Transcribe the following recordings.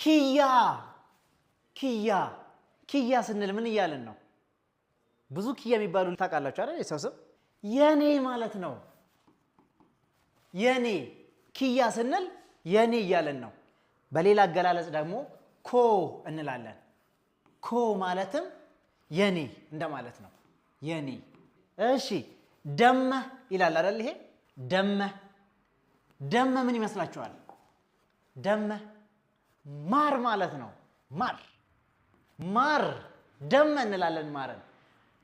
Kiyya kiyya kiyya ስንል ምን እያልን ነው? ብዙ ኪያ የሚባሉ ታውቃላችሁ አይደል? የሰው ስም የኔ ማለት ነው። የኔ kiyya ስንል የኔ እያልን ነው። በሌላ አገላለጽ ደግሞ koo እንላለን። Koo ማለትም የኔ እንደማለት ነው። የኔ። እሺ፣ damma ይላል አይደል? ይሄ damma damma ምን ይመስላችኋል? Damma ማር ማለት ነው። ማር ማር damma እንላለን ማርን።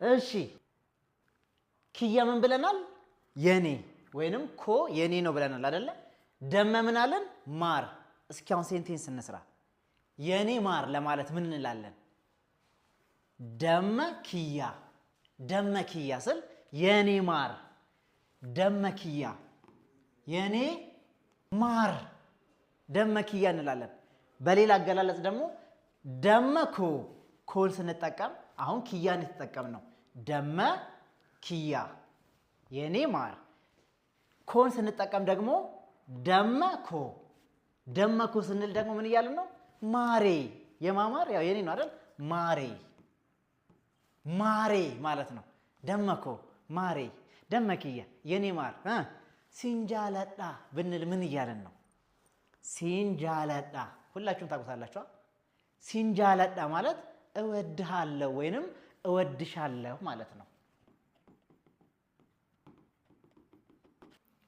እሺ፣ kiyya ምን ብለናል? የኔ ወይንም koo የኔ ነው ብለናል አይደለ? Damma ምን አለን? ማር። እስኪ አሁን sentence እንስራ። የኔ ማር ለማለት ምን እንላለን? Damma kiyya። Damma kiyya ስል የኔ ማር። Damma kiyya የኔ ማር damma kiyya እንላለን። በሌላ አገላለጽ ደግሞ damma koo፣ koo ን ስንጠቀም አሁን kiyya ን የተጠቀምነው። Damma kiyya የኔ ማር። Koo ን ስንጠቀም ደግሞ damma koo። Damma koo ስንል ደግሞ ምን እያልን ነው? ማሬ። የማማር ያው የኔ ነው አይደል? ማሬ ማሬ ማለት ነው። Damma koo ማሬ፣ damma kiyya የኔ ማር። Sin jaaladha ብንል ምን እያልን ነው? Sin jaaladha ሁላችሁም ታውቁታላችሁ። Sin jaaladha ማለት እወድሃለሁ ወይንም እወድሻለሁ ማለት ነው።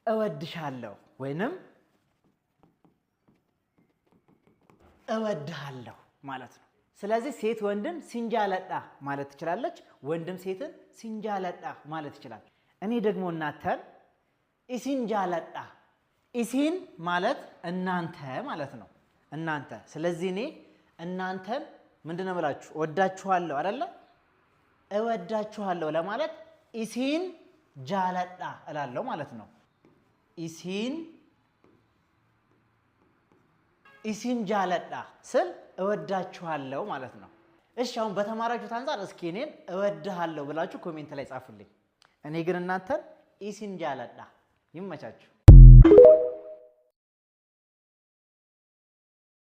እወድሻለሁ ወይንም እወድሃለሁ ማለት ነው። ስለዚህ ሴት ወንድን sin jaaladha ማለት ትችላለች። ወንድም ሴትን sin jaaladha ማለት ይችላል። እኔ ደግሞ እናንተን isin jaaladha። Isin ማለት እናንተ ማለት ነው። እናንተ። ስለዚህ እኔ እናንተን ምንድን ነው የምላችሁ? እወዳችኋለሁ አይደለ? እወዳችኋለሁ ለማለት isin jaaladha እላለሁ ማለት ነው። Isin isin jaaladha ስል እወዳችኋለሁ ማለት ነው። እሺ፣ አሁን በተማራችሁት አንጻር እስኪ እኔን እወድሃለሁ ብላችሁ comment ላይ ጻፉልኝ። እኔ ግን እናንተን isin jaaladha። ይመቻችሁ።